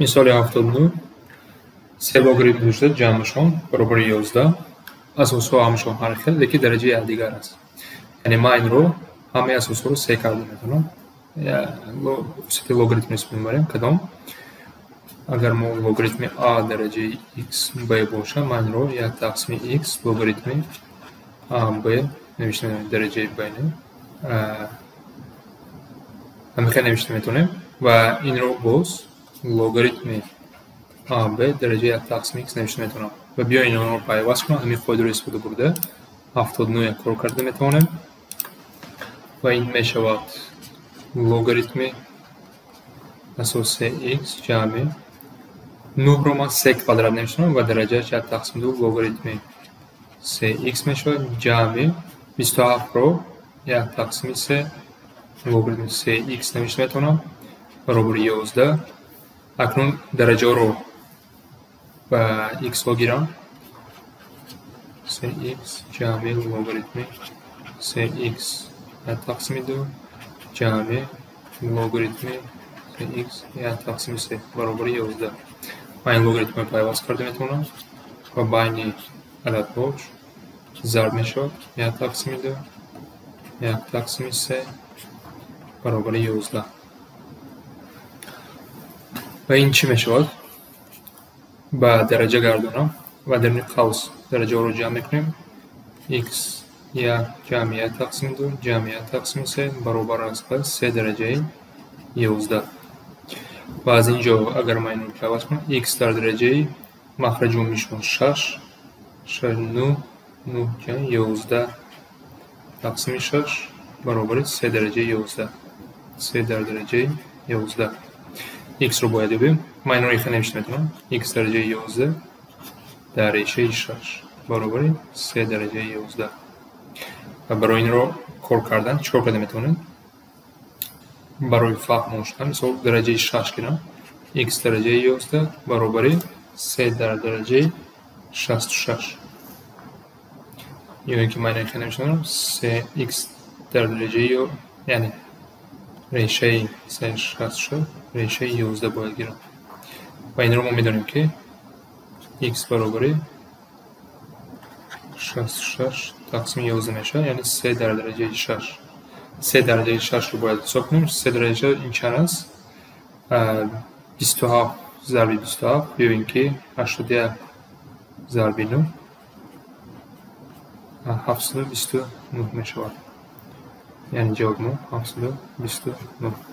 Мисоли 79. Се логаритм дошта ҷамъашон баробари 11. Асосҳо ҳамашон ҳар хел, лекин дараҷаи якдигар аст. Яъне ман инро ҳамаи асосҳоро се карда метавонам. Хусусияти логаритмро истифода мебарем. Кадом? Агар мо логаритми а дараҷаи x b бошад, ман инро як тақсими x логаритми а b навишта метавонем, дараҷаи b не. Ҳамин навишта метавонем ва инро боз логаритми а b дараҷаи як тақсими x навишта метавонам. Ва биё инҳоро пайваст кунам, ҳамин қоидаро истифода бурда 79 кор карда метавонем. Ва ин мешавад логаритми асоси x ҷамъи 9-ро ман 3 квадрат навиштам ва дараҷааш як тақсим 2 логаритми 3x мешавад ҷамъи 27-ро як тақсими 3 логаритми 3x навишта метавонам баробари 11. Акнун дараҷаҳоро ба x-ҳо гирам. 3x ҷамъи логаритми 3x як тақсими 2 ҷамъи логаритми 3x як тақсими 3 баробари 11. Ман ин логаритмро пайваст карда метавонам ва байни ададҳо зарб мешавад як тақсими 2 як тақсими 3 баробари 11. Ва ин чӣ мешавад? Ба дараҷа гардонам ва дар ин қавс дараҷаҳоро ҷамъ мекунем. X як ҷамъи як тақсими 2 ҷамъи як тақсими 3 баробар аст ба 3 дараҷаи 11. Ва аз ин ҷо агар ман инро пайваст кунам, x дар дараҷаи махраҷи умумишон 6, 6, 9, 9 ҷамъи 11 тақсими 6 баробари 3 дараҷаи 11. 3 дар дараҷаи 11. X-ро бояд ёбем. Ман инро ихел навишта метавонам. X дараҷаи 11 дар решаи 6 баробари 3 дараҷаи 11. Ва барои инро кор кардан чӣ кор карда метавонем? Барои фаҳм шудан, мисол дараҷаи 6 гирам. X дараҷаи 11 баробари 3 дар дараҷаи 66. Ё ин ки ман инро ихел навишта метавонам. 3x дар дараҷаи, яъне решаи 66 решаи 11 бояд гирам. Ва инро мо медонем, ки x баробари 66 тақсими 11 мешавад, яъне 3 дар дараҷаи 6. 3 дараҷаи 6-ро бояд ҳисоб кунем. 3 дараҷаи 6 ин чанд аст? 27 зарби 27 ё ин ки 81 зарби 9 729 мешавад. Яъне ҷавоби мо 729.